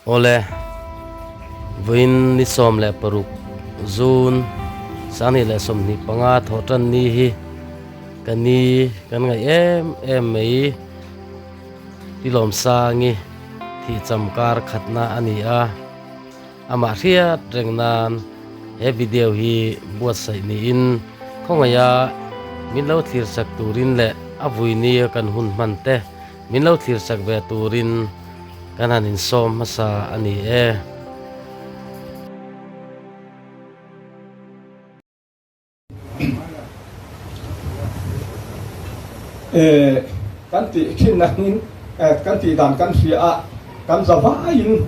Awle, vawiin ni 16 June 2025 thawhtan ni hi ka ni kan ngaih em em mai Pi Lawmsangi thihcham kar khatna a ni a, amah hriat reng nan he video hi buatsaih niin khawngaiha min lo thlirsak turin leh a vui nia kan hun hman te Min lo thlirsak ve turin kan han insawm hmasa a ni e. Kan tih thin angin kan tih dan kan hria a, kan za vaiin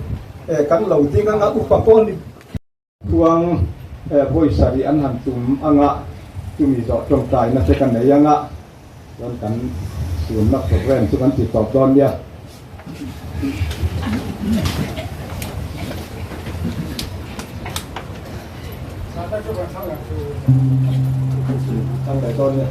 kan lo ding anga upa pawh ni Khuang vawi sarih an han tum anga chumi zawh tawngtaina te ka nei anga chuan kan sunna program chu kan ti tawp dawn nia. Chang leh dawn nia.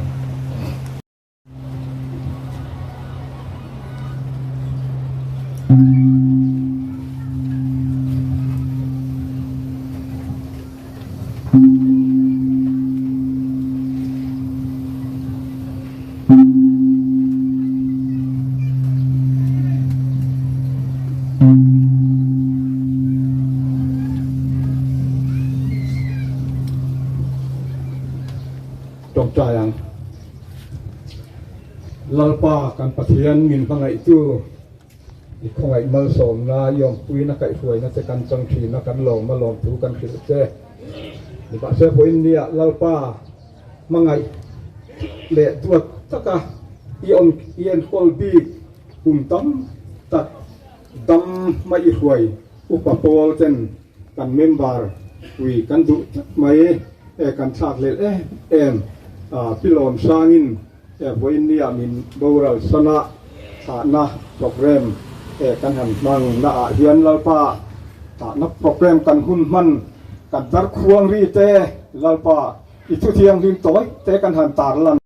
Tawngtai ang. Lalpa kan Pathian min hmangaihtu i khawngaih malsawmna i awmpuina kaihhruaina che kan chang thin a, kan lawm a lawmthu kan hrilh che. Nimahse vawiin nia Lalpa hmangaih leh duat taka i awm i enkawl bik kum tam tak dam hma i hruai upa pawl ten Kan member pui kan duh tak mai e kan thlak hlel em em a Pi Lawm Sangin e vawiin nia min boral sana thlahna program e kan han hmang na ah hian Lalpa thlahna program kan hun hman kan darkhuang ri te Lalpa i thu thianghlim tawi te kan han tarlan.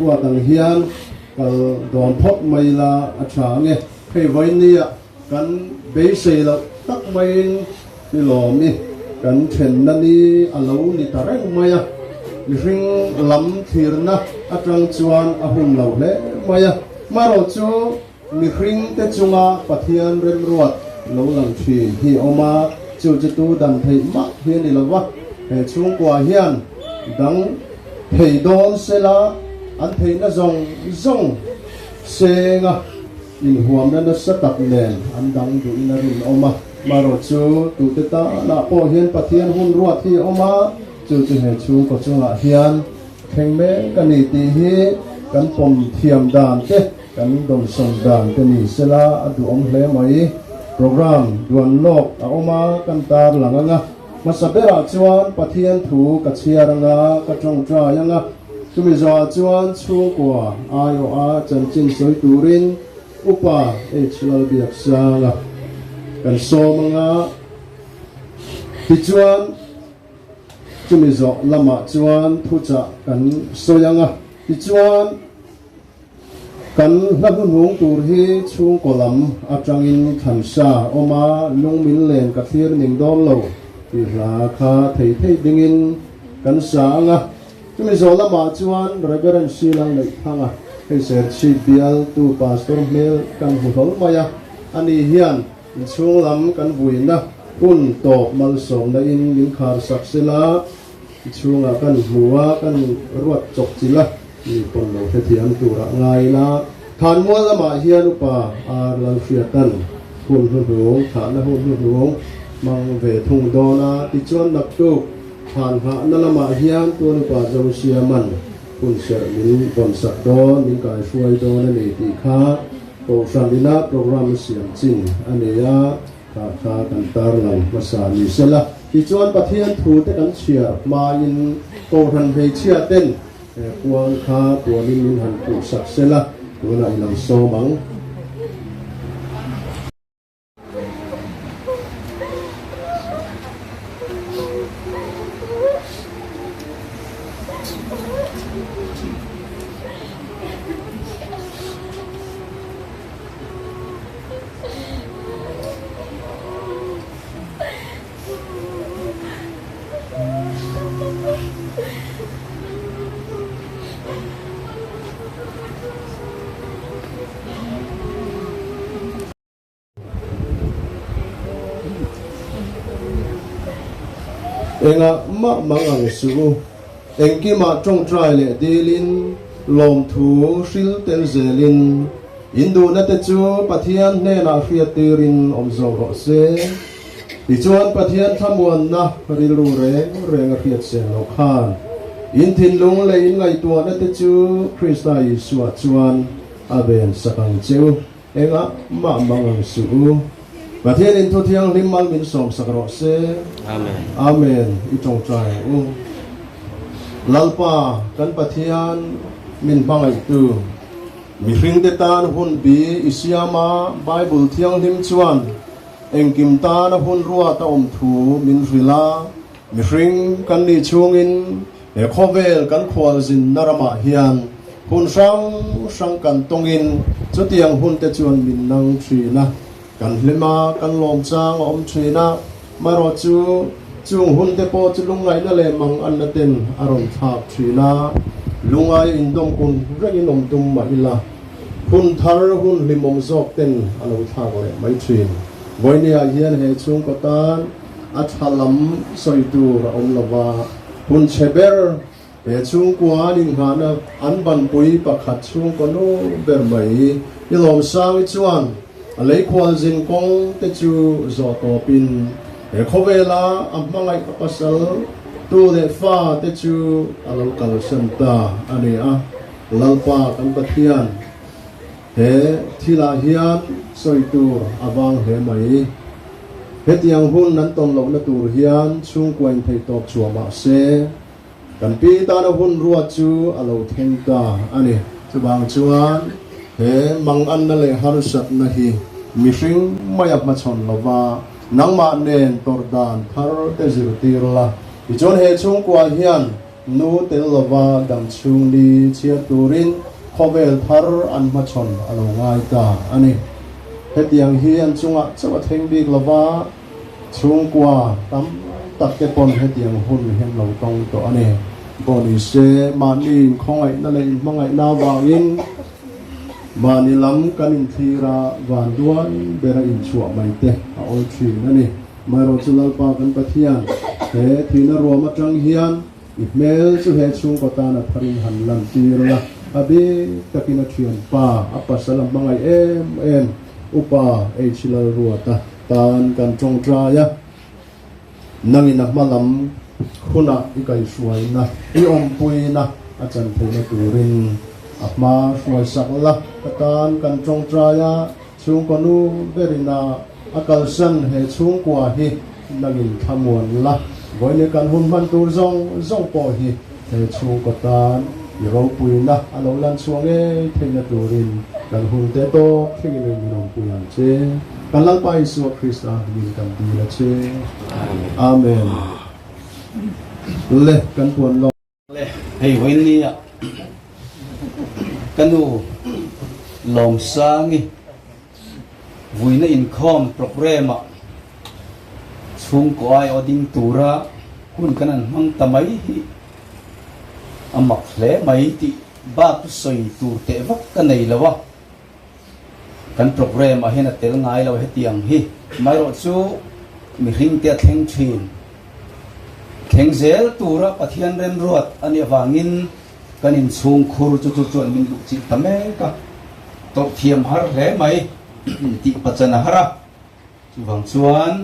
ruat ang hian kal dawn phawt mai la a tha ang e. Hei vawinia kan beisei loh tak maiin ni lawm i kan thenna ni a lo ni ta reng mai a, mihring lam thlirna atang chuan a hun lo hle mai a, marawh chu Mihring te chunga Pathian remruat lo lang thin hi a awm a, chu chu tu dan theih mah hi a ni lo va, he chhungkua hian dang thei dawn sela an theihna zawng zawng senga inhuamna nasa tak nen an dang duhin a rinawm a. Marawh chu tute tanah pawh hian Pathian hun ruat hi a awm a, chu chu he chhungkaw chungah hian thleng mek a ni tih hi kan pawm thiam dan te, Kan dawnsawm dan te ni sela a duhawm hle mai. Programme duan lawk a awm a, kan tar lang ang a. Hmasa berah chuan Pathian thu ka chhiar ang a, ka tawngtai ang a. Chumi zawhah chuan chhungkua aiawha chanchin sawi turin Upa H. Lalbiaksanga kan sawm ang a. Tichuan chumi zawh lamah chuan thuchah kan sawi ang a. Tichuan. Kan hla hnuhnung tur hi chhungkaw lam atangin thlansa awm a, lung min len ka thlir ning dawn lo tih hla kha thei thei dingin kan sa ang a. Chumi zawh lamah chuan Reverend Sheila Neihthanga hei Serchhip bialtu Pastor hmel kan hmu hlawl mai a, ani hian inchhung lam kan vuina hun tawp malsawmna in min khar sak sela, Chhungah kan hmu a, kan ruat chawp chilh a, mi pawn lo hrethiam turah ngai ila. Thanmual lamah hian upa Ar Lalhriatan hun hnuhnung, thlahna hun hnuhnung hmang ve thung dawn a, tichuan naktuk thlan nghahna lamah hian tuan upa Zosiaman hun serh min vawnsak dawn, min kaihruai dawn a ni tih kha Kohhran ina programme siam chin a ni a. Kha kha kan tarlang hmasa ni sela, tichuan Pathian thu te kan chhiar hmain Kohhran hmeichhia ten he puang kha puanin min han puhsak sela, tunah i lo sawm ang. Engah mah mang ang suh u. Engkimah tawngtai leh dilin, lawmthu hril tel zelin, Induhna te chu Pathian hnenah hriattirin awm zawk rawh se. Tichuan Pathian thlamuanna rilru reng reng a hriat sel loh khan in thinlung leh in ngaihtuahna te chu Krista Isua chuan a ven sak ang che u. Engah mah mang ang suh u. Pathian in thu thianghlim mal min sawm sak rawh se. Amen. Amen. I tawngtai ang u. Lalpa kan Pathian min hmangaihtu. Mihringte tan hun bi i siam a, Bible Thianghlim chuan engkim tana hun ruat a awm thu min hrilh a. Mihring kan nih chhungin he khawvel kan khualzinna ramah hian hun hrang hrang kan tawngin chutiang hunte chuan min nang thin a, kan hlim a, kan lawm chang a awm thin a. Marawh chu chung hunte pawh chu lungngaihna leh mang anna ten a rawn thlak thin a, lungai indawmkun rengin awm tum mah ila, hun thar hun hlimawm zawk ten a lo thlak leh mai thin. Vawinia hian he chhungkaw tan a tha lam sawi tur a awm lova, hun chhe ber he chhungkua an inghahna an banpui pakhat chhungkaw nu ber mai i Lawmsangi chuan A leikhual zin kawng te chu zawh tawpin he khawvela a hmangaih a pasal tu leh fa te chu a lo kalsan ta a ni a. Lalpa kan Pathian, he thilah hian sawi tur a vang hle mai. Hetiang hun an tawn lohna tur hian chhungkua in theih tawp chhuah mah se, Kan pi tana hun ruat chu a lo thleng ta a ni. Chuvang chuan he manganna leh harsatna hi mihring mai a hmachhawn lo va, nangmah nen tawrh dan thar te zirtir la. Tichuan he chhungkua hian Nu tel lova dam chhung ni chhiar turin khawvel thar an hmachhawn a lo ngai ta a ni. Hetiang hi an chungah chauh a thleng bik lova, chhungkua tam tak te pawn hetiang hun hi an lo tawng tawh a ni. Pawh ni se, mahni inkhawngaihna leh inhmangaihna avangin mahni lam kan inthlir a, vanduai bera inchhuah mai te a awl thin a ni. Amaherawhchu Lalpa kan Pathian, he thihna ruam atang hian i hmel chu he chhungkaw tan a tharin han lan tir la, a bik takin a thianpa, a pasal a hmangaih em em, Upa H. Lalruata tan kan tawngtai a, nangin a hma lam hunah i kaihhruaina, i awmpuina a chan theihna turin a hma hruaisak la, ka tan kan tawngtai a. Chhungkaw nu berin a a kalsan he chhungkua hi nangin thlamuan la, vawiin kan hun hman tur zawng zawng pawh hi he chhungkaw tan i ropuina a lo lan chhuah ngei theihna turin kan hun te tawp thlengin rin min awmpui ang che. Kan Lalpa Isua Krista min kan dil a che. Amen. Le kan puan lawk. Le, hei vawiin nia ka nu Lawmsangi vuina inkhawm programme ah chhungkaw aiawh ding tura hun kan han hmang ta mai hi a mak hle mai tih bak chu sawi tur teh vak ka nei lo a, kan programme ah hian a tel ngai lo hetiang hi amaherawh chu mihring te a thleng thin. Thleng zel tura Pathian remruat a nih avangin kan inchhung khur chu chu chuan min luh chilh ta mek a, tawrh thiam har hle mai tih pachan a har a, chuvang chuan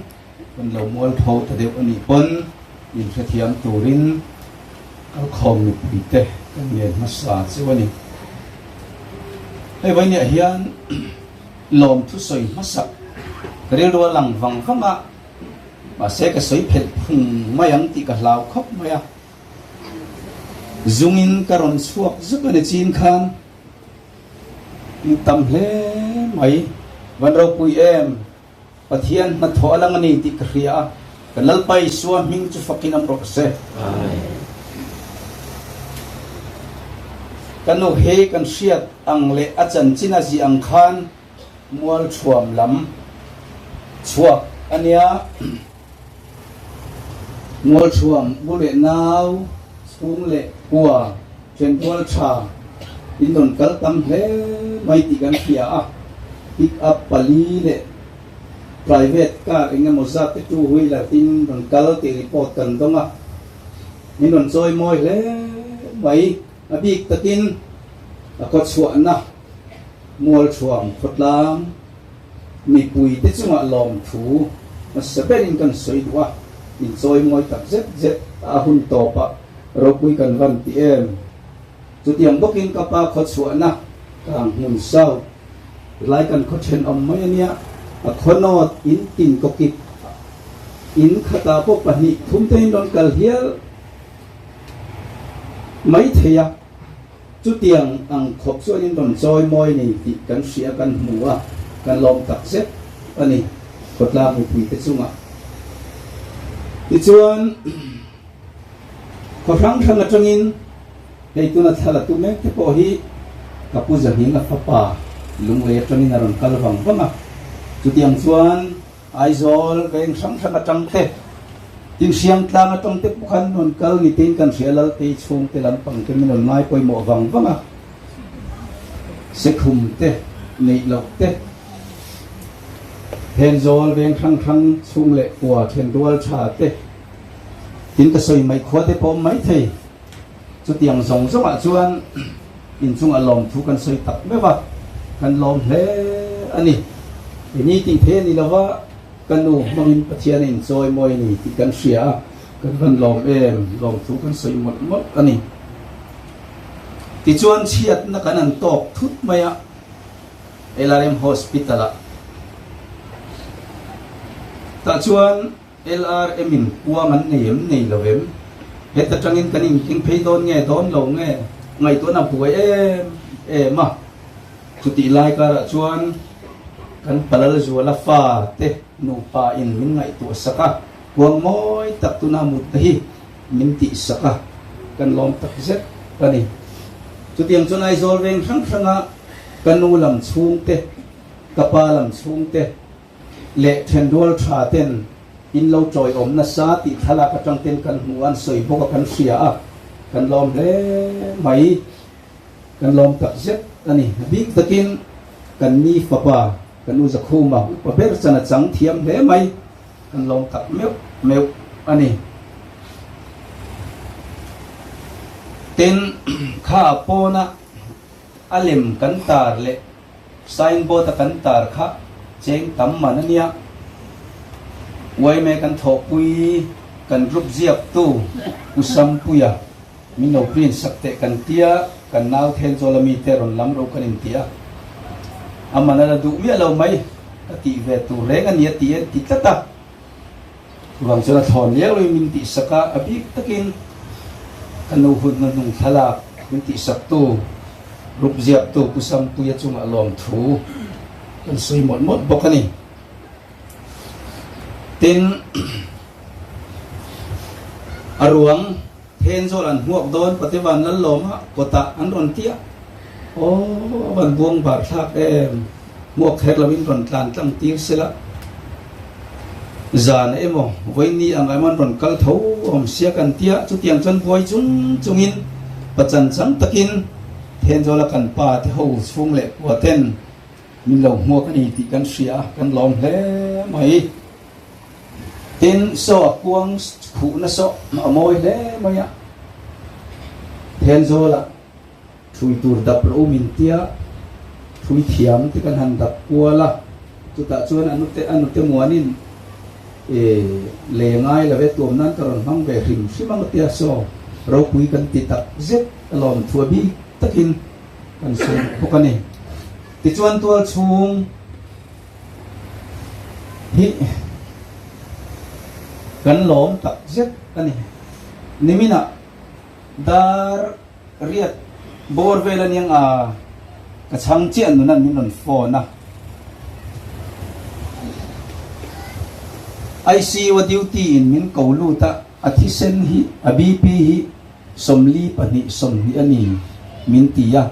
kan lo mual tho ta deuh a nih pawn inhrethiam turin kalkhawm mipuite kan ngen hmasa chu a ni. Hei vawiiniah hian lawmthu sawi hmasak rilru a lang vang vang a, Mahse ka sawi phelh phung mai ang tih ka hlau khawp mai a. Zungin ka rawn chhuak zuk a ni chin khan in tam hle mai. Van ropui em, Pathian hnathawh a lang a ni tih ka hria a, kan Lalpa Isua hming chu fakin awm rawh se. Ka nu hi kan hriat ang leh a chanchin a zih ang khan Mualṭhuam lam chhuak a nia. Mualṭhuam bu leh nau chhung leh kua ṭhentual ṭha in rawn kal tam hle mai tih kan hria a. Pick up pali leh private car eng emaw zat te two wheeler tin rawn kal tih report kan dawng a. Min rawn chawi mawi hle mai. A bik takin a khawchhuahna Mualṭhuam khawtlang mipuite chungah lawmthu hmasa berin kan sawi duh a, inchawi mawi tak zet zet a hun tawpah ropui kan van ti em? Chutiang bawkin ka pa khawchhuahna kang hmun South tilai kan khaw thenawm mai a nia, a khawnawt in tin kawkip in khatah pawh pahnih thum te in rawn kal hial mai thei a. Chutiang ang khawp chuanin rawn chawi mawi nei tih kan hria kan hmu a, kan lawm tak zet a ni khawtlang mipuite chungah. Tichuan, khaw hrang hrang atangin hei tuna thla la tu mek te pawh hi ka pu Zahninga fapa Lunglei atangin a rawn kal vang vang a, chutiang chuan, Aizawl veng hrang hrang atang te, tin Hriangtlang atang te pawh khan rawn kal ni tein kan hria Laltei chhungte lampang te min rawn ngai pawimawh vang vang a, Sekhum te, neih loh te, Thenzawl veng hrang hrang chhung leh kua thenrual tha te, tin ka sawi mai khua te pawh awm mai thei. Chutiang zawng zawngah chuan inchungah lawmthu kan sawi tak meuh a, kan lawm hle a ni. Ini tih thei a ni lo va, ka nu hmangin Pathian a inchawi mawi a ni tih kan hria a, kan van lawm em, lawmthu kan sawi mawlh mawlh a ni. Tichuan chhiatna kan han tawk thut mai a, LRM Hospital-ah tah chuan, LRM in kuang an nei em? Nei lo em? Heta tangin kan inkeng phei dawn nge dawn lo nge? Ngaihtuahna buai em em a. Chutih lai karah chuan kan Palal Zuala fa te nupa in min ngaihtuah sak a, kuang mawi tak tuna mutna hi min tih sak a. kan lawm tak zet a ni. Chutiang chuan Aizawl veng hrang hranga ka nu lam chhungte, ka pa lam chhungte leh thenrual tha ten in lo tawiawm nasa tih thlalak atang ten kan hmu a, an sawi bawk a kan hria a, kan lawm hle mai. Kan lawm tak zet a ni. A bik takin kan ni fapa kan u Zakhuma upa ber chan a chang thiam hle mai. Kan lawm tak meuh meuh a ni. Tin, kha pawna a lem kan tar leh signboard a kan tar kha cheng tam man a nia. Uaime kan thawhpui kan group ziaktu Pu Sampuia min lo print sak teh kan tia, kan nau Thenzawl ami te rawn lam ro kan inti a. A man a la duh miah lo mai. Ka tih ve tur reng a ni a ti en ti tlat a. Chuvang chuan a thlawn liau in min tihsak a, a bik takin ka nu hunna hnung thlalak min tihsaktu rup ziaktu Pu Sampuia chungah lawmthu kan sawi mawlh mawlh bawk a ni. Tin, a ruang Thenzawl an hmuak dawn Patevan Lallawma kawtah an rawn ti a, Aw, a van buang bar thlak em, hmuak kher loin rawn tlan tlang tir sela, zan emaw vawiini ang emaw an rawn kal tho awm sia kan ti a, chutiang chuan buai chung chungin pachan chang takin Thenzawla kan pa te ho chhung leh kua ten min lo hmuak a ni tih kan hria a, kan lawm hle mai. Tin, saw a kuang khuhna saw a mawi hle mai a, Thenzawlah thui tur dap rawh u min tia, thui thiam te kan han dap kual a, chutah chuan a nute a nute muanin e lei a ngai lo e, tuam nan ka rawn hmang ve hrim hrim ang tia saw ropui kan ti tak zet a lawmthu a bik takin kan sawi bawk a ni. Tichuan tual chhung. Hi kan lawm tak zet a ni. Niminah dar riat bawr vel a niang a, ka chhang chiah nunan min rawn phone a. ICU a duty in min ko lut a, a thisen hi a BP hi 42 20 a ni min ti a,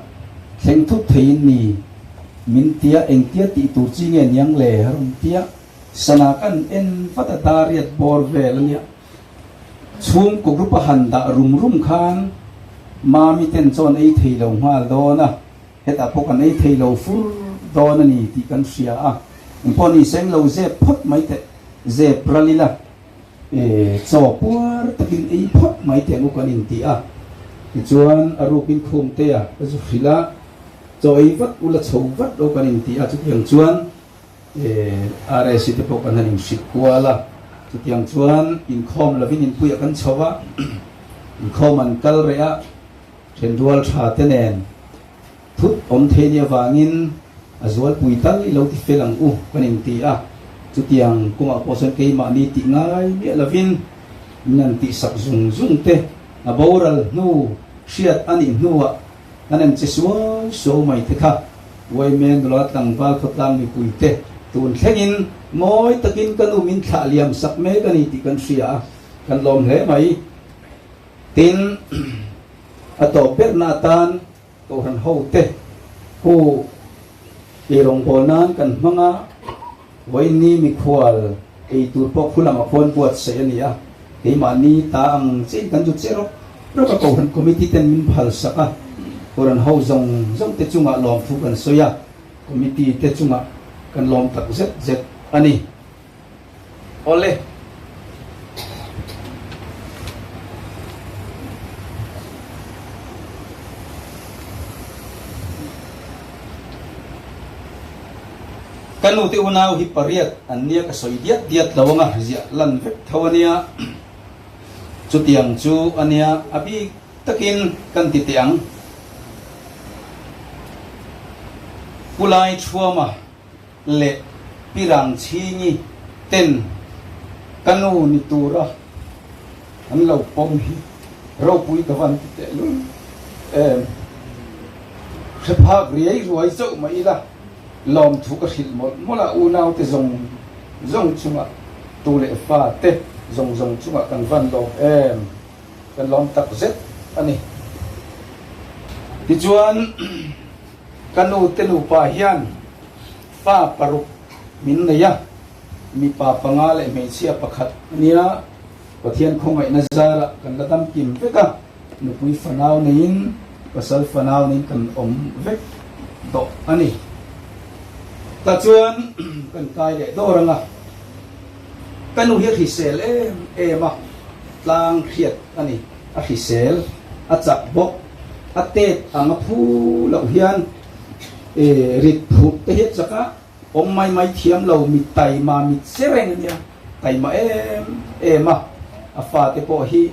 thleng thut theiin ni min ti a, engtia tih tur chi nge niang le a rawn ti a, sana kan en vat a dariat bawr vel a nia. Chhungkaw group a han dah rum rum khan Mami ten chawn ei thei lo nghal dawn a, hetah pawh kan ei thei lo fur dawn a ni tih kan hria a, engpawh ni seng lo zep phawt mai teh, zep ral ila. E, chaw puar takin ei phawt mai teh ang u kan inti a. Tichuan a rukin Khumtea ka zu hrilh a, chaw ei vat ula chho vat lo kan inti a, chutiang chuan e, RSC te pawh kan han inhrilh kual a, chutiang chuan inkhawm lovin inpuiah kan chho a, inkhawm an kal reh a, thenrual tha te nen Thut awm thei nia vangin a zualpui tal i lo ti fel ang u kan inti a, chutiang kawngah pawh chuan keimahni tih ngai miah lovin min han tihsak zung zung te, a boral hnu hriat a nih hnuah kan han che suau suau mai te kha Uaime nula tlangval khawtlang mipui te tun thlengin mawi takin ka nu min thlah liam sak mek a ni tih kan hria a, kan lawm hle mai. Tin, a tawp berna atan Kohhran hote hu ei rawngbâwl nân kan hmang a, vawiinni mikhual ei tûr pawh khu lamah khuan buatsaih a ni a, keimahni ta ang chiin kan zu che rawk rawk a, Kohhran Committee ten min phalsak a, Kohhran ho zawng zawng te chungah lawmthu kan sawi a, Committee te chungah kan lawm tak zet zet a ni. Awle. Ka nu te unau hi pariat an nia ka sawi diat diat lo anga ziah lan vek tho ania. Chutiang chu ania a bik takin kan ti teh ang. Pu Laithuama leh Pirang Chhingi ten ka nu ni tura an lo pawm hi ropui ka van ti tehlul em. Hre phak riai ruai chauh mai ila lawmthu ka hrilh mawlh mawlh a, unaute zawng zawng chungah tu leh fa te zawng zawng chungah kan van lawm em, kan lawm tak zet. a ni. Tichuan, ka nu te nupa hian fa paruk min nei a, mipa panga leh hmeichhia pakhat a nia. Pathian khawngaihna zarah kan la dam kim vek a, nupui fanau neiin pasal fanau neiin kan awm vek tawh a ni. Tah chuan kan kai leh dawr ang a, ka nu hi a hrisel em em a, tlang hriat a ni, a hrisel, a chak bawk, a tet ang a phu loh hian rit phurh te hi a chak a, Awm mai mai thiam lo mit taima mit che reng a nia, taima em em a, a fate pawh hi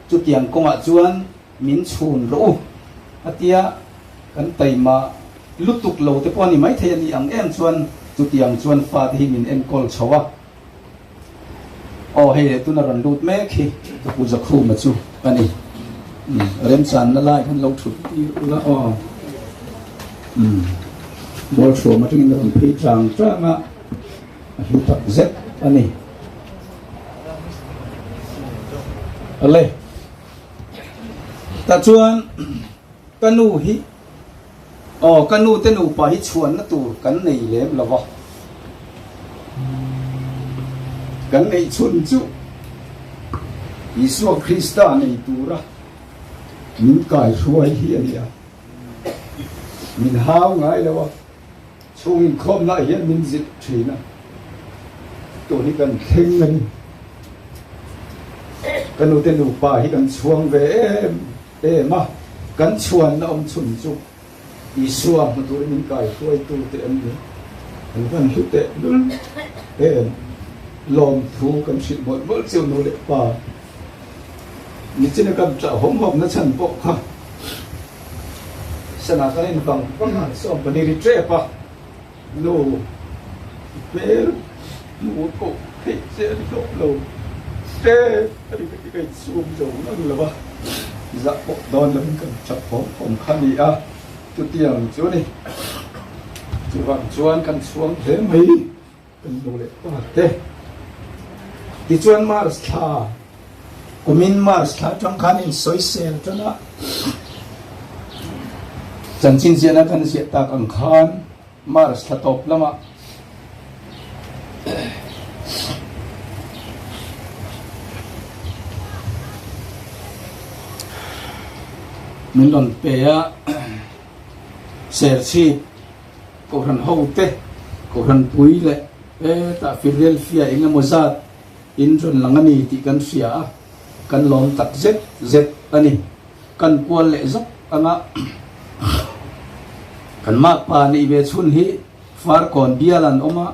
chutiang kawngah chuan min chhun rawh u a tia, kan taima lutuk lo te pawh a ni maithei a ni ang em chuan chutiang chuan fate hi min enkawl chho a. Aw hei leh tuna rawn lut mek hi ka pu Zakhuma chu a ni. Umm remchanna lai khan lo thut tir ula aw. Umm Mualhruam atangin a rawn phei chang chang a, a hlu tak zet a ni. Ale tah chuan ka nu hi Aw, ka nu te nupa hi chhuanna tur kan nei lem lo va, kan neih chhun chu Isua Krista nei tura min kaihruai hi a ni a, min hau ngai lo a, chhung inkhawmna ah hian min zilh thin a, tun hi kan thleng a ni. Ka nu te nupa hi kan chhuang ve em. Em a, kan chhuanna awm chhun chu Isua hmu turin min kai hruaitu te an ni. An van hlu teh lul em, lawmthu kan hrilh mawlh mawlh chiu nu leh pa. Nichina kan ṭah hawm hawm na chhan pawh kha sana kan in vang vang a, sawm pahnih ri ṭep a. Nu, i hmel hmuh pawh theih che a ni hlawh lo. Te a ni ka ti ka insum zo ngang lo a, zah pawh dawn lovin kan chak hawm hawm kha a ni a, chutiang chu a ni. Chuvang chuan kan chhuang hle mai kan nu leh pa te. Tichuan Mars thla, kumin Mars thla atang khan insawisel tan a, chanchin ziahna kan ziah tak ang khan, Mars thla tawp lamah min rawn pe a, Serchhip Kohhran hote, Kohhran pui leh hetah Philadelphia eng emaw zat in rawn lang a ni tih kan hria a, kan lawm tak zet zet a ni. Kan kual leh zak ang a, kan makpa neih ve chhun hi Farkawn bial an awm a,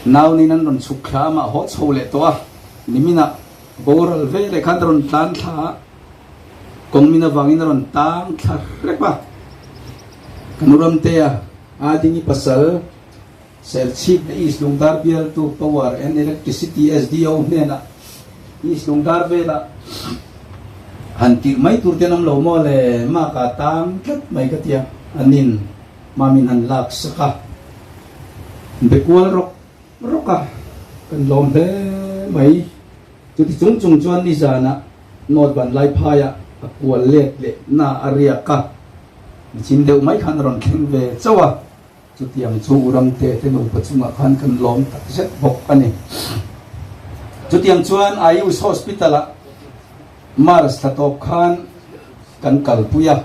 naunin an rawn chhuk thla amah haw chho leh tawh a, niminah boral ve leh khan a rawn tlan thla a, kawngmin avangin a rawn tang thla hrep a, kan u Ramtea Adingi pasal Serchhip leh East Lungdar bialtu Power and Electricity SDO hnenah East Lungdar velah han tirh mai tur te an awm lo maw le maka tang tlat mai ka tia anin mamin han lak sak a be kual rawk rawk a kan lawm hle mai chuti chung chung chuan nizanah North Vanlaiphaiah a kual let leh na a riak a nichin deuh mai khan a rawn thleng ve chauh a. Chutiang chu u Ramte te nupa chungah khan kan lawm tak zet bawk a ni. Chutiang chuan Ayush Hospital-ah March thla tawp khan kan kalpui a,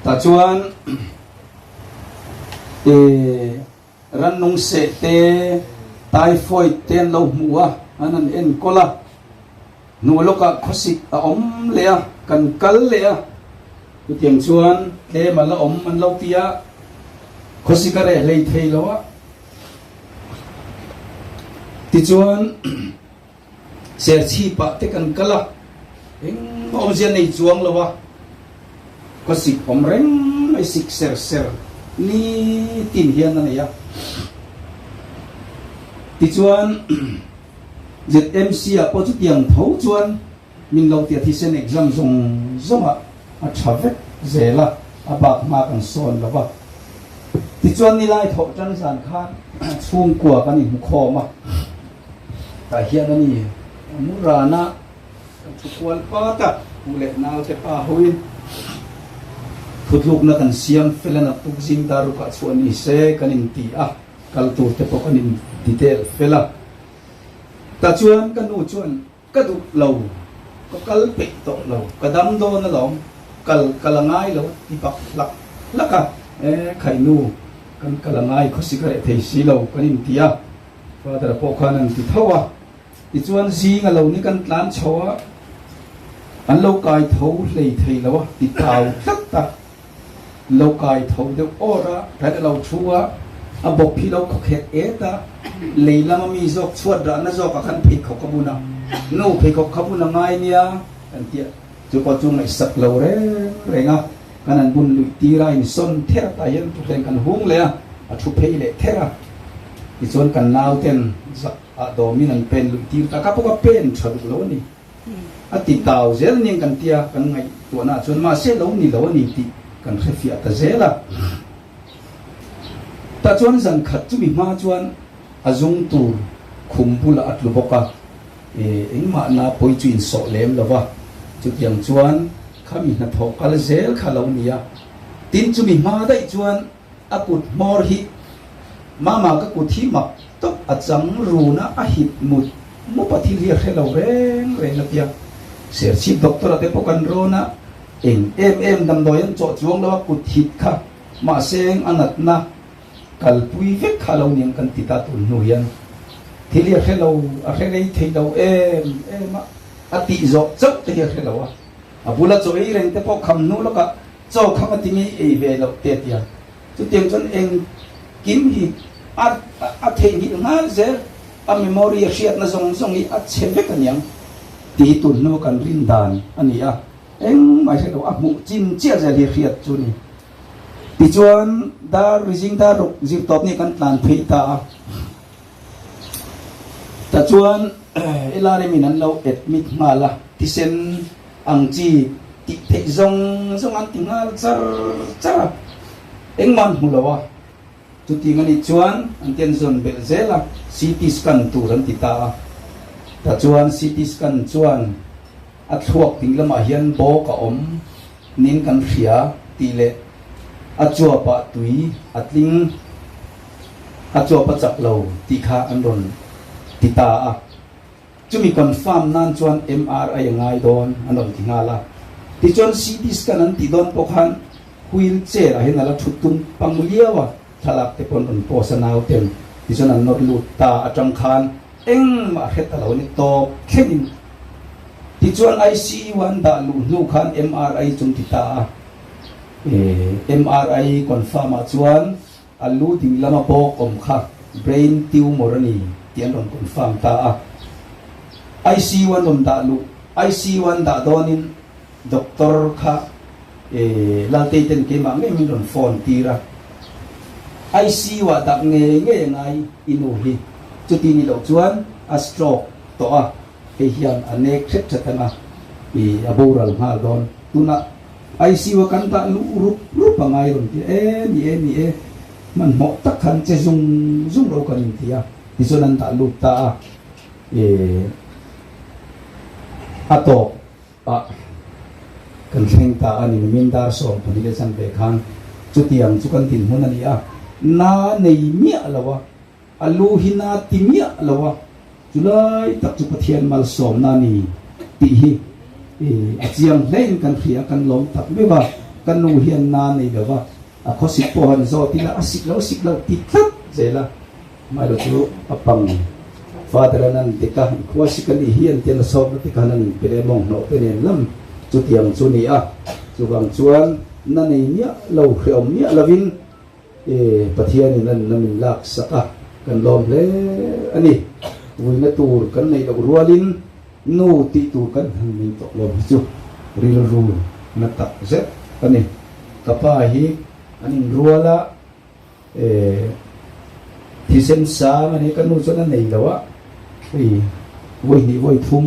tah chuan eh rannung seh te, typhoid te an lo hmu a, an han enkawl a, hnu lawkah khawsik a awm leh a, kan kal leh a. Chutiang chuan tlem a la awm an lo ti a, khawsik a reh hlei thei lo a. Tichuan Serchhipah te kan kal a, engmah awmzia nei chuang lo a, khawsik awm reng mai sik ser ser nitin hian a nei a. Tichuan ZMC ah pawh chutiang tho chuan Min lo tia thisen exam zawng zawngah a tha vek zel a, a bak hma kan sawn lo va. Tichuan nilai thawh tan zan khan chhungkua kan inhmu khawm a, tah hian a ni a mu ran a, kan thu kual pat a. U leh nau te pa hoin thutlukna kan siam fel a naktuk zing dar rukah chhuah ni se kan inti a, kal tur te pawh kan in detail fel a. Tah chuan ka nu chuan ka duh lo, ka kal peih tawh lo, ka dam dawn alawm, kal ka la ngai lo a ti bak hlak hlak a. E khainu, kan kal a ngai khawsik a reh thei si lo kan inti a, Father pawh khan an ti tho a. Tichuan zing a lo ni kan tlan chho a, an lo kai tho hlei thei lo a ti tau tlat a, lo kai tho deuh awr a, tlai a lo thu a, a bawp hi lo khawkhet et a, lei lama mi zawk chhuat rahna zawkah khan pheikhawk a bun a, nu pheikhawk kha bun a ngai nia kan ti a, chu pawh chu ngaihsak lo reng reng a, kan han bun luih tir a, insawn ther a tah hian thutthleng kan hung leh a, a thu phei leh ther a, tichuan kan nauten zak. Ah dawmin an pen luih tir ta. Ka pawh ka pen tha duh lo a ni. A ti tau zel aniang kan tia kan ngaihtuahna ah chuan mahse lo ni lo a ni tih kan hre fiah ta zel a. Tah chuan zan khat chumi hma chuan a zung tur khum bulah a tlu bawk a, e engmah na pawi chu insawh lem lo va, chutiang chuan khami hnathawh kal zel kha lo ni a. Tin chumi hma daih chuan A kut hmawr hi Mama ka kut hi mak tawp a chang run a, a hit mut mup a thil hi a hre lo reng reng a tia. Serchhip doctor a te pawh kan rawn a, eng em em damdawi an chawh chuang lo a kut hit kha mahse eng a natna kalpui vek kha lo niang kan ti ta tun hnu hian thil hi a hre lo a hre rei thei lo em em a, a tih zawh chauh te hi a hre lo a, a bula chaw ei reng te pawh kham hnu lawkah Chaw kham a timi ei ve loh te tia. Chutiang chuan engkim hi a a theihnghilh nghal zel, a memory a hriatna zawng zawng hi a chhe vek aniang tih hi tun hnu kan rin dan a ni a, engmah hre lo a hmuh chin chiah zel hi hriat chu ni. Tichuan dar rizing dar ruk zir tawp ni kan tlan phei ta a. Tah chuan LRM in an lo admit nghal a, thisen ang chi tih theih zawng zawng an ti nghal char char a, engmah an hmu lo a, chutiang a nih chuan an ti an zawn belh zel a, CT scan tur an ti ta a, tah chuan CT scan chuan a thluak ding lamah hian bawk a awm nin kan hria tih leh a chuapah tui a tling a chuap a chak lo tih kha an rawn ti ta a. Chumi confirm nan chuan MRI a ngai dawn an rawn ti nghal a. Tichuan CT scan an tih dawn pawh khan wheel chair ah hian a la thut tum pang liau a, thlalak te pawh an rawn post a nauten tichuan an nawr lut ta atang khan engmah hre ta lo a ni tawp thlengin. Tichuan ICU an dah luh hnu khan MRI chu an ti ta a, MRI confirm ah chuan A lu ding lama bawk awm kha brain tumor a ni tih an rawn confirm ta a. ICU an rawn dah luh, ICU an dah dawnin doctor kha Laltei ten keimah ngei min rawn phone tir a. ICU ah dah ngei ngei a ngai i nu hi, chuti ni loh chuan a stroke tawh a, hei hian a nek hret hret ang a, a boral nghal dawn. Tunah ICU a kan dah luh rup rup a ngai rawn ti a, e ni e ni e, hmanhmawh tak khan che zung zung ro kan inti a, tichuan an dah lut ta a, e a tawp ah kan thleng ta a ni, nimin dar 12 leh chanve khan chutiang chu kan dinhmun a ni a, na nei miah lo a. A lu hi na ti miah lo a, chulai tak chu Pathian malsawmna a ni tih hi a chiang hlein kan hria, kan lawm tak meuh a, ka nu hian na nei lo va, a khawsik pawh han zawt ila a sik lo sik lo ti tlat zel a, amaherawh chu a pang Father an an dek a, i khua sik a nih hi an tian a sawmna te khan an inpe leh mawng hnawh te nen lam chutiang chu ni a, chuvang chuan na nei miah lo hrehawm miah lovin E, Pathianin a nunna min lak sak a, kan lawm hle a ni. Vuina tur kan neih loh rualin nu tih tur kan han nei tawh lo hi chu rilru na tak zet a ni. Ka pa hi an inrual a, e, thisen sang a ni, ka nu chuan a nei lo a, hei vawi hnih vawi thum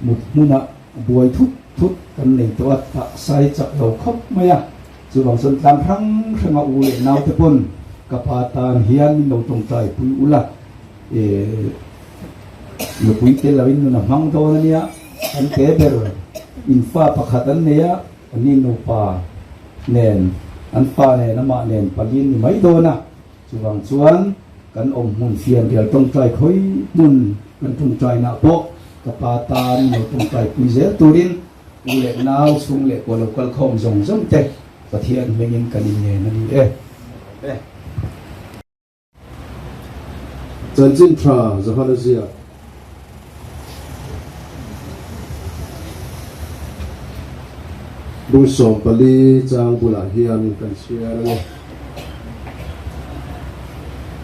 mut hmunah buai thut thut kan nei tawh a, tah sai chak lo khawp mai a. Chuvang chuan tlang hrang hranga u leh naute pawn ka pa tan hian min lo tawngtai pui ula, nupui tel loin nun a hmang dawn a nia, kan te ber. In fa pakhat an nei a, anni nupa nen, an fa nen, amah nen palin ni mai dawn a. Chuvang chuan kan awm hmun fianrial tawngtai khawi hmun kan tawngtainaah pawh ka pa tan lo tawngtai pui zel turin u leh nau chhung leh kua lo kal khawm zawng zawng te Pathian hmingin kan inngen a ni e. Chanchin tha Johana ziak. Bung 14 chang bulah hian kan chhiar a ni.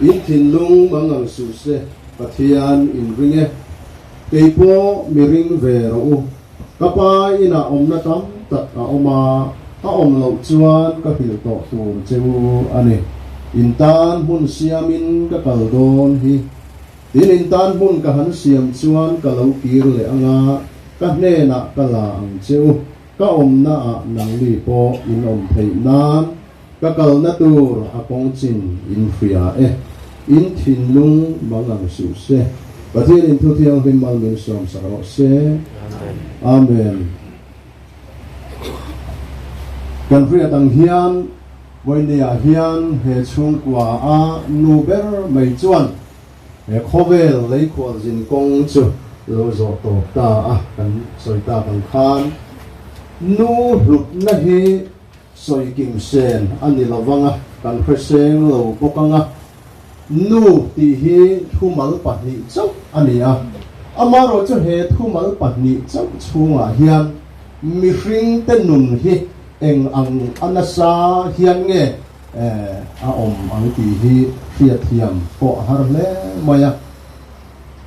In thinlung mangang suh se, Pathian in ring e. Kei pawh mi ring ve rawh u. Ka pa inah awmna tam tak a awm a, a awm loh chuan ka hrilh tawh tur che u a ni. In tan hmun siamin ka kal dawn hi. Tin, in tan hmun ka han siam chuan ka lo kir leh ang a, ka hnenah ka la ang che u. Ka awmnaah nangni pawh in awm theih nan ka kalna tur a kawng chin in hria e. In thinlung mangang suh se. Pathian in thu thianghlim mal min sawmsak rawh se. Amen. Kan hriat ang hian Vawinia hian he chhungkua a nu ber mai chuan he khawvel leikhualzin kawng chu lo zawh tawp ta a, kan sawi tak ang khan nu hlutna hi sawi kim sen a ni lo vang a, kan hreseng lo bawk ang a, nu tih hi thumal pahnih chauh a ni a, amaherawhchu he thumal pahnih chauh chhungah hian mihring te nun hi Eng ang a nasa hian nge a awm ang tih hi hriatthiam pawh a har hle mai a.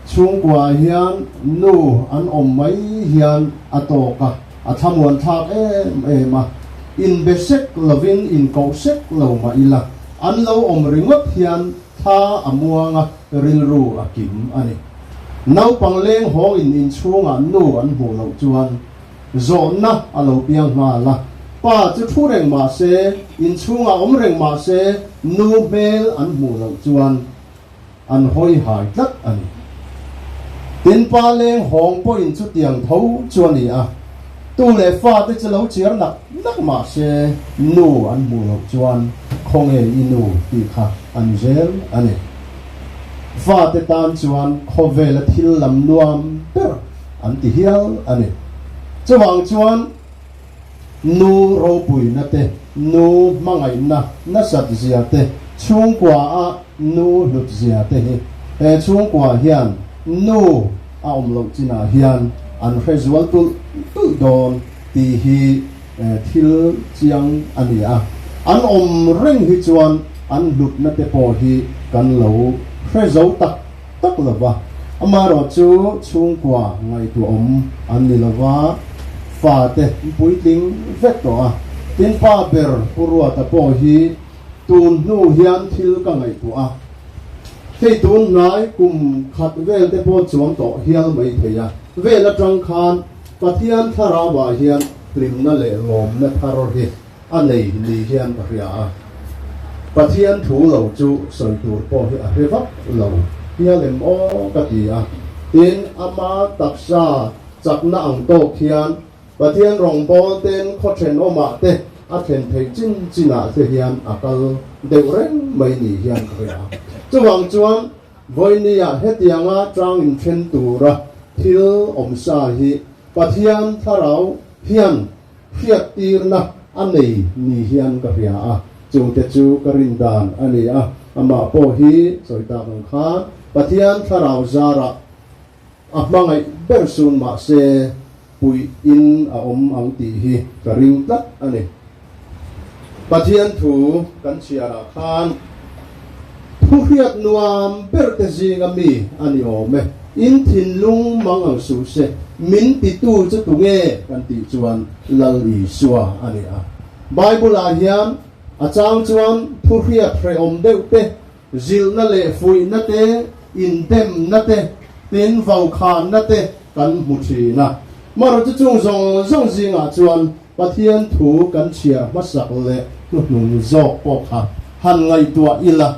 Chhungkua hian nu an awm mai hian a tawk a, a thlamuan thlak em em a. Inbe sek lovin inkoh sek lo mah ila, an lo awm ringawt hian thla a muang a, rilru a kim a ni. Naupang leng hawngin inchhungah nu an hmuh loh chuan Zawhna a lo piang nghal a, pa chu thu reng mah se, inchhungah awm reng mah se, nu hmel an hmuh loh chuan an hawi hai tlat a ni. Tin, pa leng hawng pawhin chutiang tho chu a ni a, tu leh fate chu lo chiar nak nak mah se, nu an hmuh loh chuan khawnge i nu tih kha an zel a ni. Fate tan chuan khawvela thil lam nuam ber an ti hial a ni. Chuvang chuan nu ropuina te, nu hmangaihna nasat zia te, chhungkua a nu hlut zia te hi he chhungkua hian nu a awm loh chinah hian an hre zual tulh tulh dawn tih hi thil chiang a ni a. An awm reng hi chuan an hlutna te pawh hi kan lo hre zo tak tak lo va, amaherawh chu chhungkua ngaihtuahawm an ni lo va, fate puitling vek tawh a. Tin, pa ber Pu Ruata pawh hi tun hnu hian thil ka ngaihtuah a, hei tun hnai kum khat vel te pawh chuang tawh hial mai thei a, vel atang khan Pathian thlarauah hian hlimna leh lawmna thar hi a nei ni hian ka hria a, Pathian thu lo chu sawi tur pawh hi a hre vak lo hial em aw ka ti a, tin ama taksa chakna ang tawk hian Pathian rawngbâwl ten khaw thenawmah te a thlen theih chin chinah te hian a kal deuh reng mai ni hian ka hria a, chuvang chuan Vawinia hetianga tang inthen tura thil awmsa hi Pathian thlarau hian Hriattirna a nei ni hian ka hria a, chungte chu ka rin dan a ni a, amah pawh hi sawi tak ang khan Pathian thlarau zarah a hmangaih ber sun mahse puih in a awm ang tih hi ka ring tlat a ni. Pathian thu kan chhiarah khan thu hriat nuam ber te zinga mi a ni awm e. In thinlung mang ang suh se, min titu chu tunge kan tih chuan Lal Isua a ni a. Bible-ah hian a chang chuan thu hriat hrehawm deuh te, zilhna leh fuihna te, indemna te, tin vaukhanna te kan hmu thin a. Marawh chu chung zawng zawng zingah chuan Pathian thu kan chhiar hmasak leh hnuhnung zawk pawh kha han ngaihtuah ila,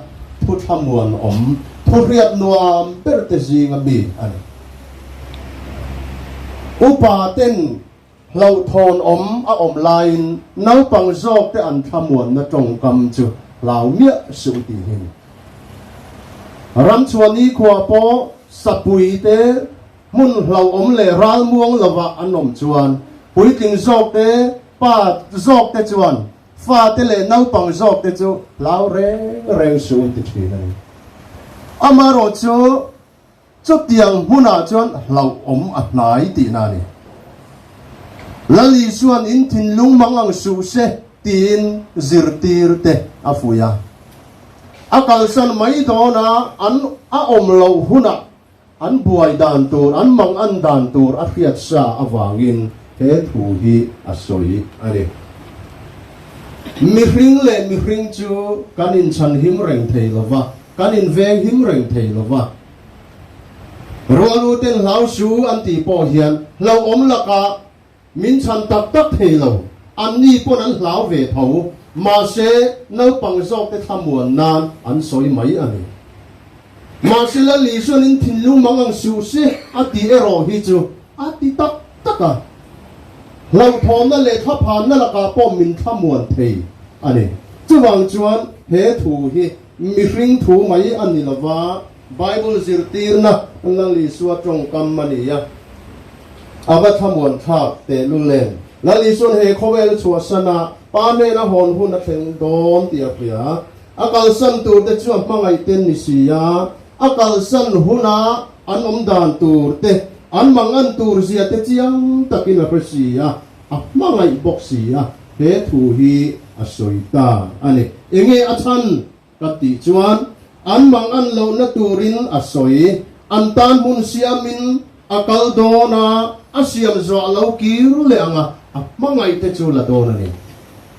thu thlamuan awm, thu hriat nuam ber te zinga mi a ni. Upa ten Hlauhthawn awm a awm laiin naupang zawkte an thlamuanna tawngkam chu hlau miah suh tih hi. Ramchhuani khua pawh sapui te hmun hlauhawm leh ralmuang lovah an awm chuan puitling zawkte pa zawkte chuan fate leh naupang zawkte chu hlau reng reng suh an ti thin a ni. Amaherawhchu Chutiang hmunah chuan hlauhawm a hnai tihna a ni. Lal Isua'n in thinlung mang ang suh se tiin zirtir te a fuih a. A kalsan mai dawn a, an a awm loh hunah an buai dan tur, an mang an dan tur a hriat sa avangin he thu hi a sawi a ni. Mihring leh mihring chu kan inchhanhim reng thei lo va. Kan inveng him reng thei lo va. Rualu ten hlau su an tih pawh hian hlauhawm lakah min chhan tak tak thei lo. Anni pawn an hlau ve tho. Mahse, naupang zawkte thlamuan nan an sawi mai a ni. Mahse, Lal Isuan in thinlung mang ang suh se a tih erawh hi chu a ti tak tak a. Hlauhthawnna leh thlaphanna lakah pawh min thlamuan thei a ni. Chuvang chuan he thu hi Mihring thu mai a ni lova, Bible zirtirna Lal Isua tawngkam a ni a, a va thlamuan thlak tehlul em. Lal Isua'n he khawvel chhuahsan a Pa hnena hawn hun a thleng dawn tih a hria. A kalsan turte chu a hmangaihten ni si a, a kalsan huna an awm dan tur te, an mangan tur zia te chiang takin a hre si a, a hmangaih bawk si a. He thu hi a sawi ta a ni. Enge a chhan? Ka tih chuan an mang an lohna turin a sawi. An tan hmun siamin a kal dawn a, a siam zawh a lo kir leh ang a, a hmangaihte chu la dawn a ni.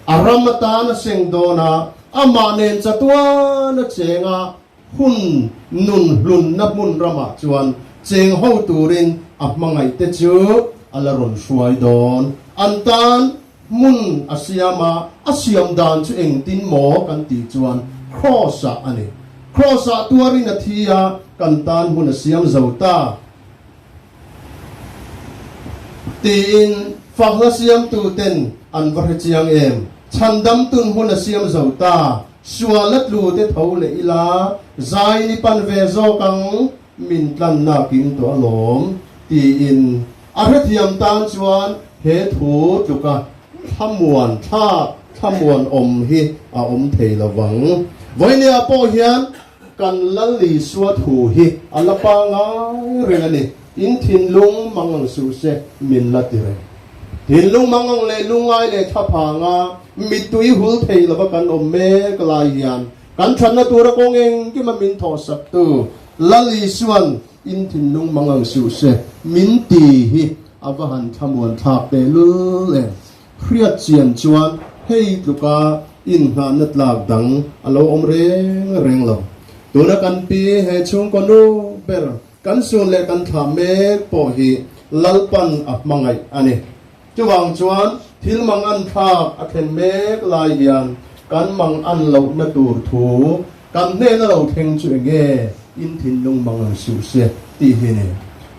A ram atan a seng dawn a, amah nen chatuan a cheng a, Hun nun hlunna hmun ramah chuan cheng ho turin a hmangaihte chu a la rawn hruai dawn. An tan hmun a siam a, a siam dan chu engtin maw kan tih chuan Kraws-ah a ni. Kraws-ah tuarin a thi a, kan tan hmun a siam zo ta. Tiin fakhla siamtuten an va hre chiang em? Chhandamtun hmun a siam zo ta. Sual a tlu te tho leh ila, zai ni pan ve zawk ang, min tlanna kim tawh alawm, tiin a hrethiam tan chuan he thu tluka thlamuan thlak thlamuan awm hi a awm thei lo vang. Vawinia pawh hian Kan Lal Isua thu hi a la pangai reng a ni. In thinlung mang ang suh se, min la ti reng. Thinlung mang ang leh lungngai leh thlaphanga mittui hul thei lova kan awm mek lai hian kan thatna tura kawng engkima min thawhsaktu Lal Isua'n in thinlung mang ang suh se, min ti hi a va han thlamuan thlak tehlul em. Hriat chian chuan hei tluka inngahna tlak dang a lo awm reng reng lo. Tuna kan pi he chhungkaw nu ber kan sun leh kan thlah mek pawh hi Lalpan a hmangaih a ni. Chuvang chuan thil mangan thlak a thlen mek lai hian kan mangan lohna tur thu kan hnena lo thleng chu enge in thinlung mangan suh se tih hi ni.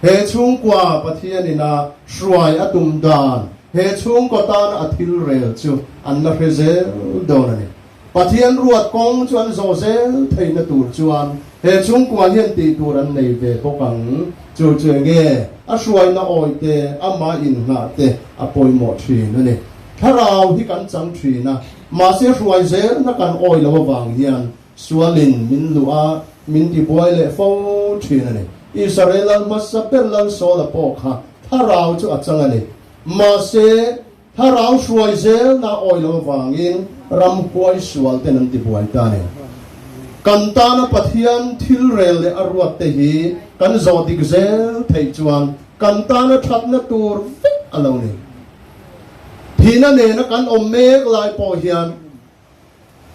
He chhungkua Pathianin a hruai a tum dan He chhungkaw tana a thil rel chu an la hre zel dawn a ni. Pathian ruat kawng chu an zawh zel theihna tur chuan he chhungkua hian tih tur an nei ve bawk ang. Chu chu enge a hruaina awi te, amah inngah te a pawimawh thin a ni. Thlarau hi kan chang thin a, mahse hruai zelna kan awi lo avang hian sualin min luh a, min tibuai leh fo thin a ni. Israel lal hmasa ber Lal Saula pawh kha thlarau chu a chang a ni. Mahse, thlarau hruai zelna awi lo avangin ramhuai sual ten an tibuai ta a ni. Kan tana Pathian thil rel leh a ruat te hi kan zawh dik zel theih chuan kan tana thatna tur vek a lo ni. Thihna nena kan awm mek lai pawh hian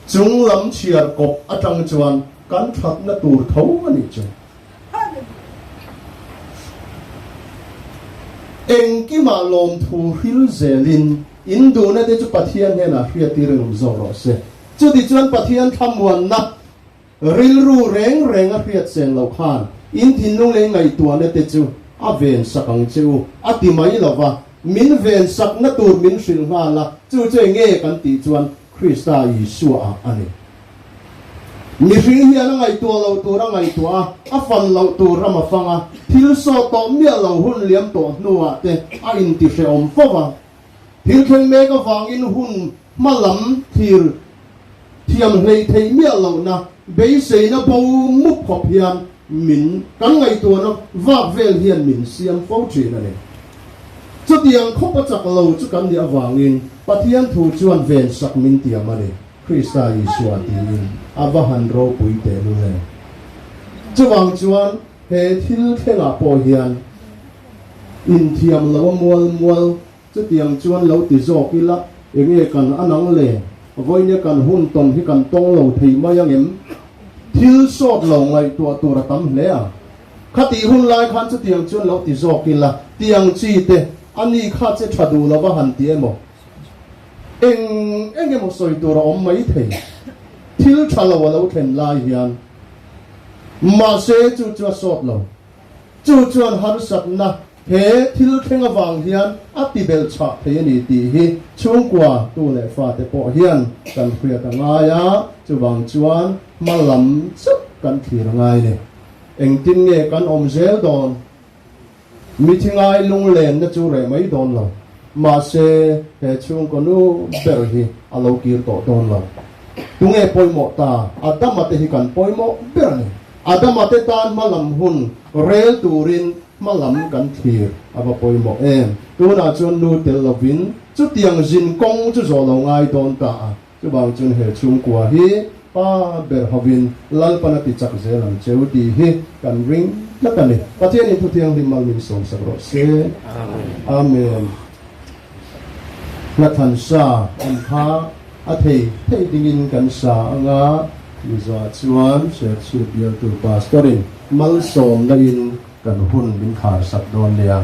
Chung lam chhiar kawp atang chuan kan thatna tur tho a nih chu. Engkimah lawmthu hril zelin in duhna te chu Pathian hnenah hriattir in awm zawk rawh se. Chutichuan Pathian thlamuanna rilru reng reng a hriat seng loh khan in thinlung leh ngaihtuahna te chu a ven sak ang che u a ti mai lova. Min ven sakna tur min hrilh nghal a, chu chu eng nge kan tih chuan Krista Isua ah a ni. Mihring hian a ngaihtuah loh tur a ngaihtuah a, a fan loh tur ram a fang a, thil sawt tawh miah lo hun liam tawh hnuah te a intihrehawm fo va. Thil thleng mek avangin hun hma lam thlir thiam hleih theih miah lohna beiseina bo mup khawp hian min kan ngaihtuahna vak vel hian min siam fo thin a ni. Chutiang khawp a chak lo chu kan nih avangin Pathian thu chuan vensak min tiam a ni, Krista Isua tiin a va han ropui teh lul em. Chuvang chuan he thil thlengah pawh hian inthiam lo a mual mual chutiang chuan lo ti zawk ila enge kan a nang le, vawinia kan hun tawn hi kan tawng lo thei mai angem? Thil sawt lo ngaihtuah tur a tam hle a. Khatih hun lai khan chutiang chuan lo ti zawk ila, tiang chi te, a ni kha che tha duh lova han ti emaw? Eng eng emaw sawi tur a awm mai thei. Thil tha lo a lo thlen lai hian. Mahse chu chu a sawt lo. Chu chuan harsatna he thil thleng avang hian a ti belh chhah thei a ni tih hi chhungkua tu leh fate pawh hian kan hriat a ngai a, chuvang chuan hma lam chauh kan thlir a ngai ni. Engtin nge kan awm zel dawn? Mithi ngai lunglenna chu reh mai dawn lo. Mahse, he chhungkaw nu ber hi a lo kir tawh dawn lo. Tunge pawimawh ta? Adama te hi kan pawimawh ber a ni. Adama te tan hma lam hun rel turin hma lam kan thlir a va pawimawh em? Tunah chuan nu tel lovin chutiang zin kawng chu zawh lo ngai dawn ta a. Chuvang chuan he chhungkua hi pa ber hovin Lalpan a ti chak zel ang cheu tih hi kan ring tlat a ni. Pathianin Thu Thianghlim mal min sawmsak rawh se. Amen. Hlathan sa an kha a thei thei dingin kan sa anga Mizoah chuan Serchhip bialtu Pastor-in malsawmna in kan hun min kharsak dawn nia.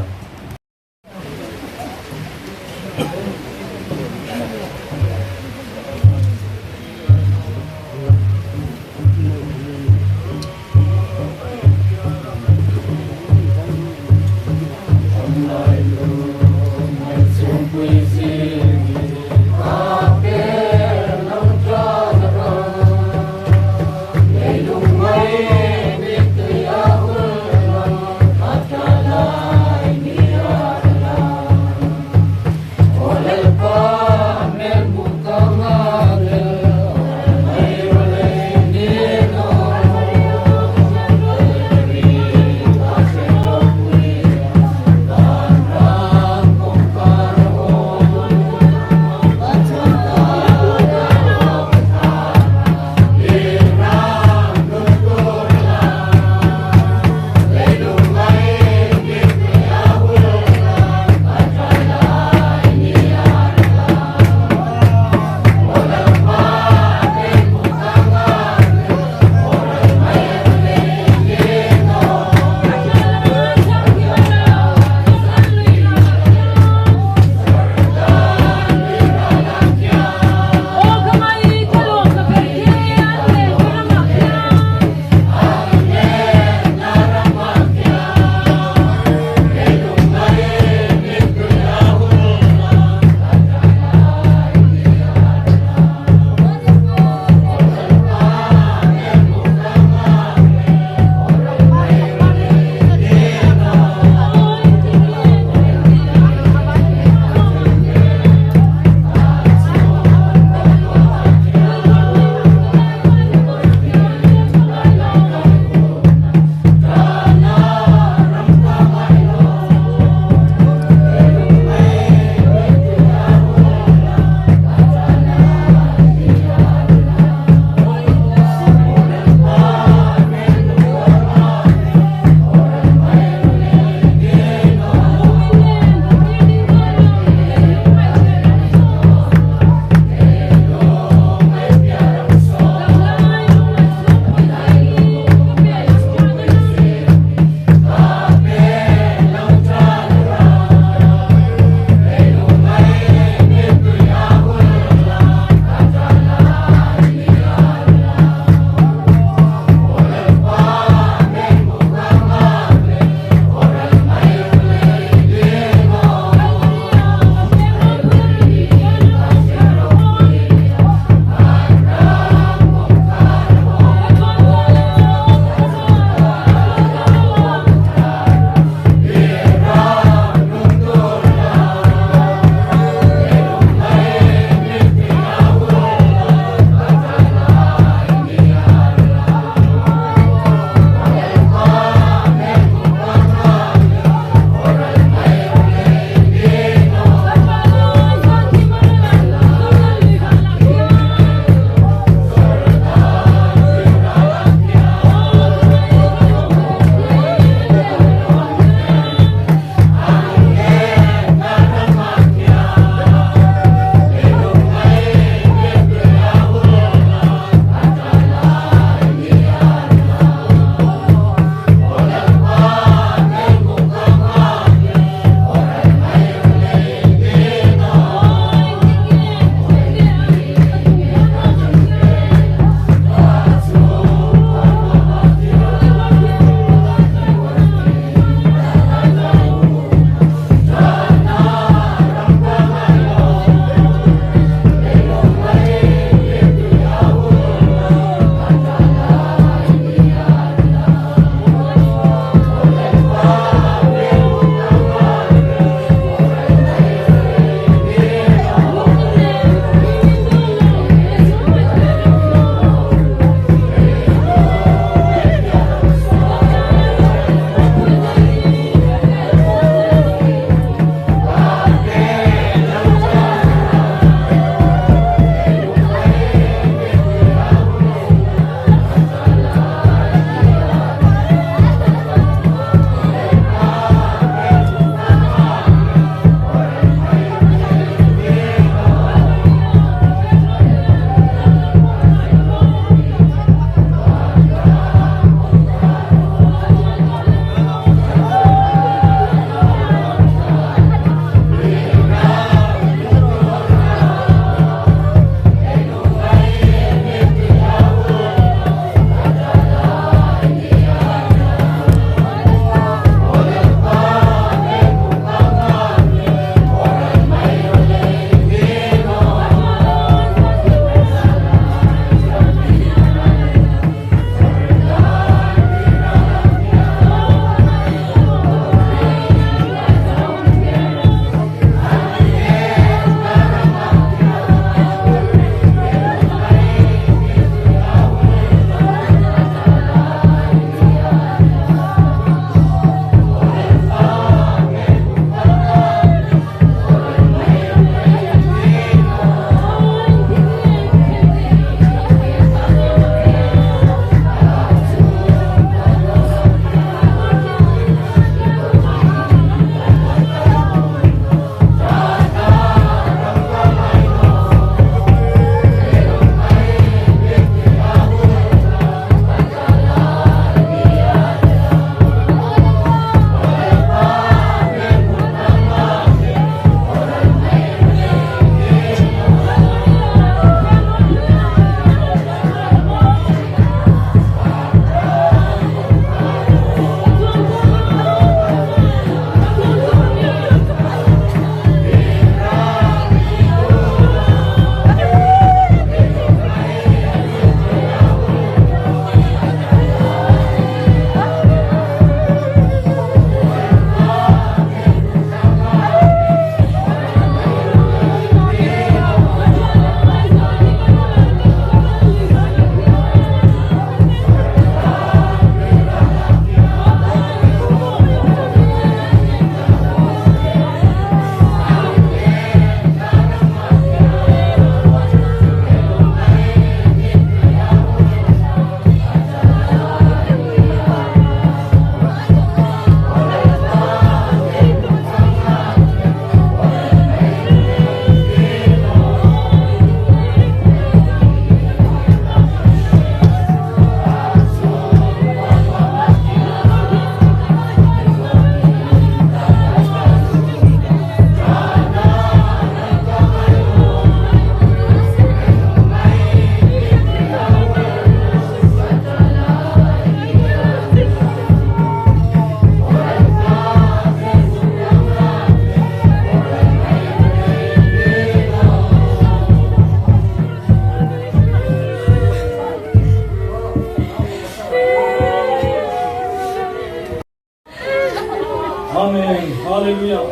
Hallelujah!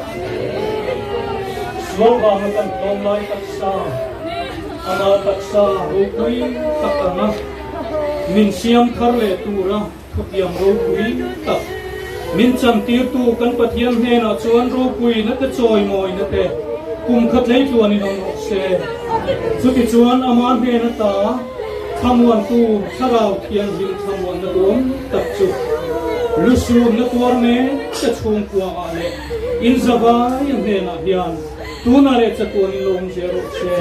Sual vanga kan tlawm lai taksa, ama taksa ropui tak anga min siam thar leh tura thutiam ropui tak min chantirtu kan Pathian hnenah chuan ropuina te chawimawina te kum khat lei tluanin awm rawh se. Chutichuan ama hnen ata thlamuantu Thlarau Thianghlim thlamuanna duam tak chu lusunna tuar mek te chhungkua ah leh inzavai a hnenah hian tunah leh chatuanin lo awm zel rawh se.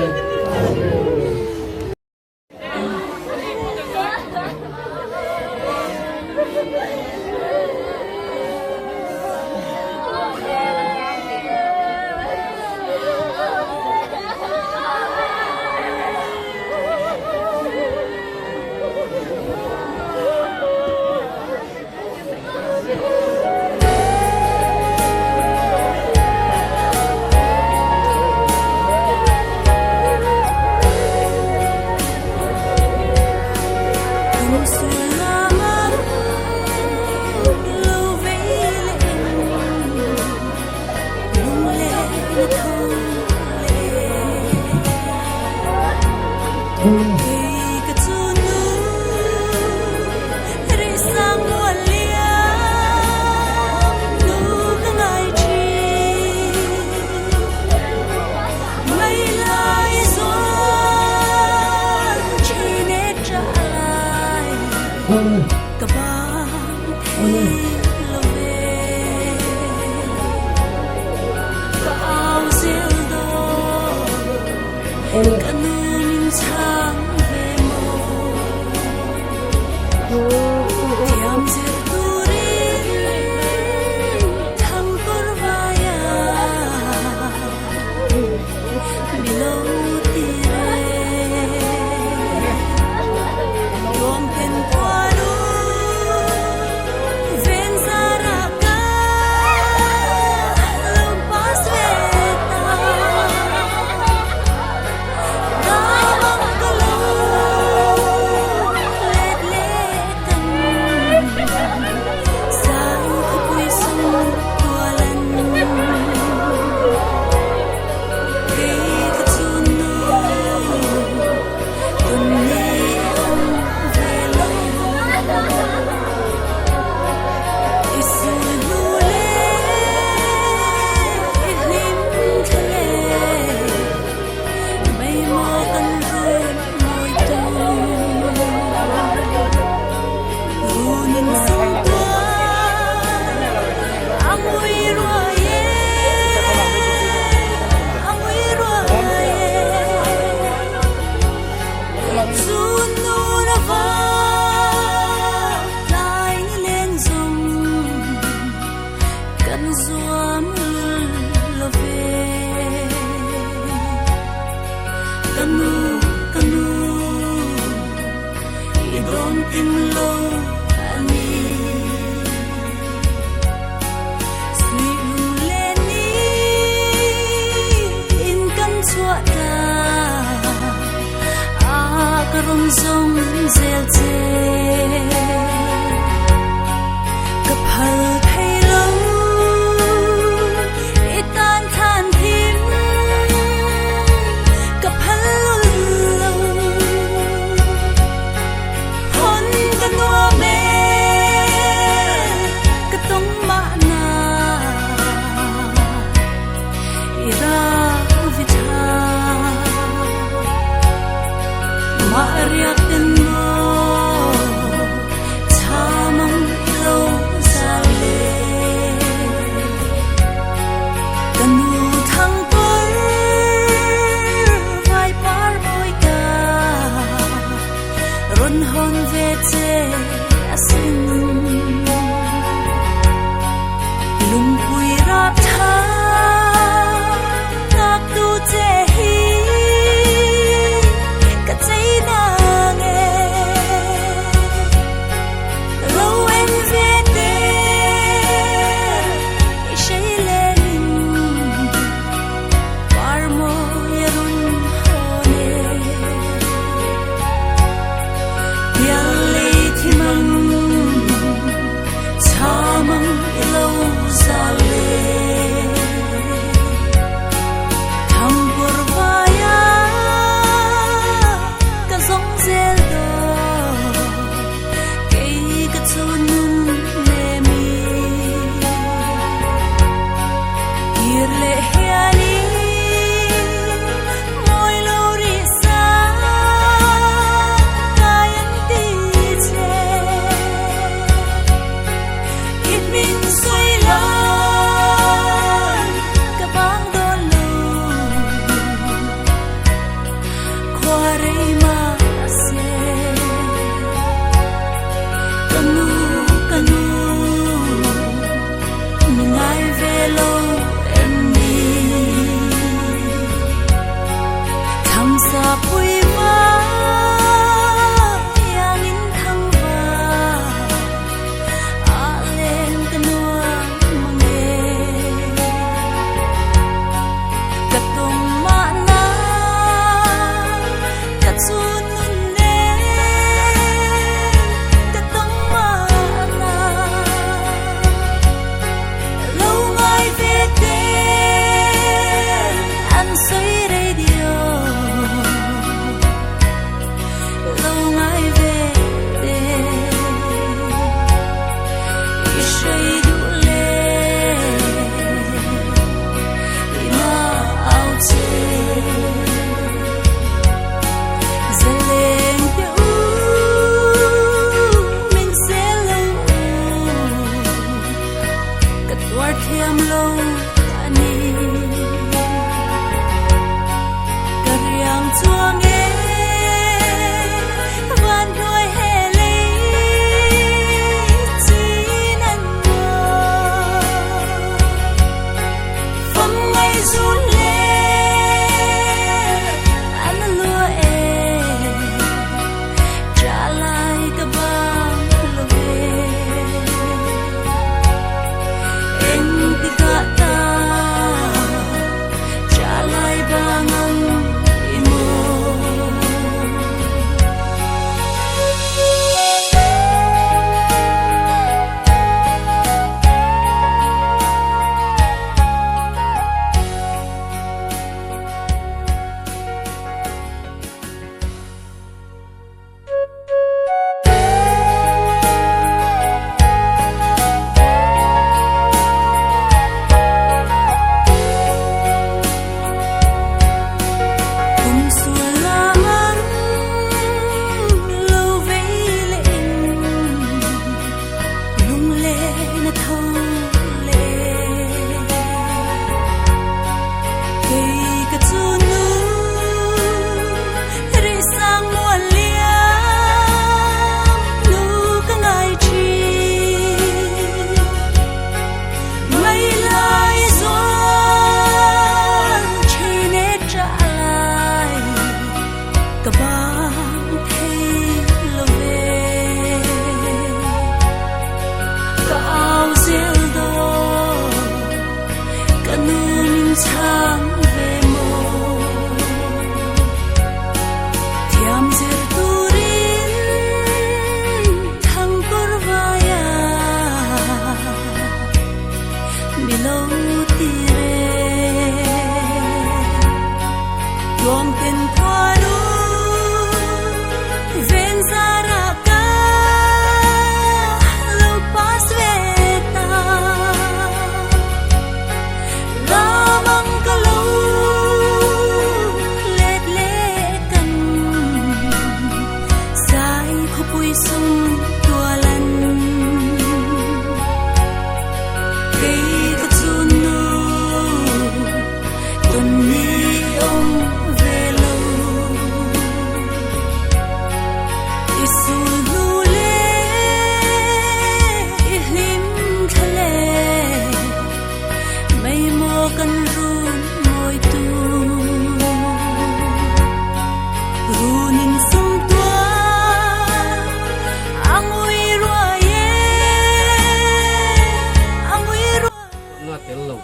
Na tel lo.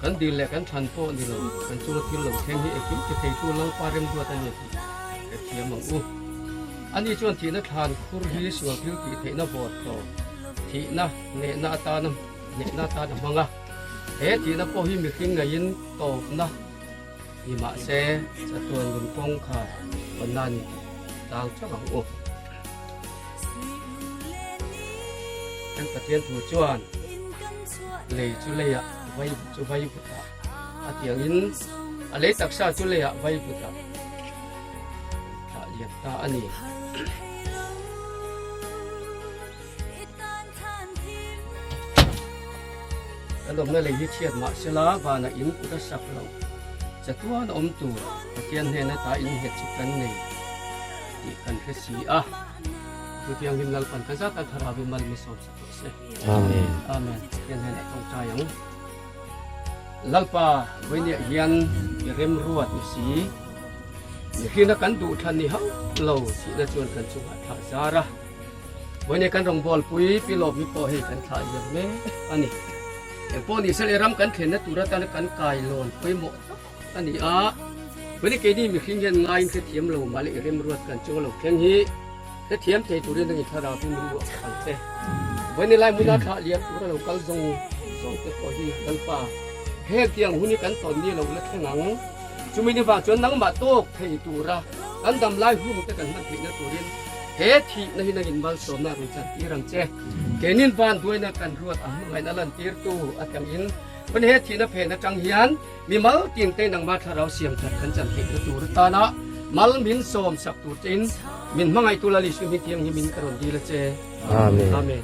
Kan dil leh kan thlan pawh ni lo, kan chunga thil lo thleng hi engkim ti theitu Lalpa remruat a ni tih ka thiam ang u. Ani chuan thihna thlan khur hi sual thil tih theihna vawt tawh, thihna nehna atana nehna atan a hmang a. He thihna pawh hi mihring ngeiin tawpna ni mah se chatuan nun kawng kha hawnna a ni tih tlang theuh ang u. Kan Pathian thu chuan lei chu leiah vai chu vai vutah a tiangin a lei taksa chu leiah vai vutah thlah lian ta a ni. Kan awmna lei hi chhiat mah sela vanah in kut a sak loh chatuan a awm tur Pathian hnena ta in nghet chu kan nei tih kan hre si a. Chutiang hlim Lalpan ka zat a thlarau in mal mi sawm sak rawh se. Amen. Amen. Pathian hnenah tawngtai ang. Lalpa vawinia hian i remruat ni si. Mihringa kan duh thlan ni hauh lo thihna chuan kan chungah thlah zar a. Vawinia kan rawngbawlpui Pi Lawmi pawh hei kan thlah liam mek a ni. Engpawh ni sela i ram kan thlenna tur atana kan kailawn pawimawh tak a ni a. Vawinia keini mihring hian ngaiin hrethiam lo mah leh i remruat kan chunga lo thleng hi hrethiam thei turin nangin thlarau hi min luah ang che. Vawinia lai hmuna thlah liam tura lo kal zawng zawng te pawh hi Lalpa hetiang hun hi kan tawn ni lo la thleng ang. Chumi ni vang chuan nangmah tawk thei tura kan dam lai hun te kan hman theihna turin he thihna hi nangin malsawmna a rawn chan tir ang che. Keinin van duaina kan ruat a hmangaihna lantirtu atangin hun he thihna phen atang hian mi mal tin te nangmah thlarau siam that kan chan theihna tur atana mal min sawm sak tur chein min hmangaihtu Lal Isu hming thianghlim in ka rawn dil a che. Amen. Amen.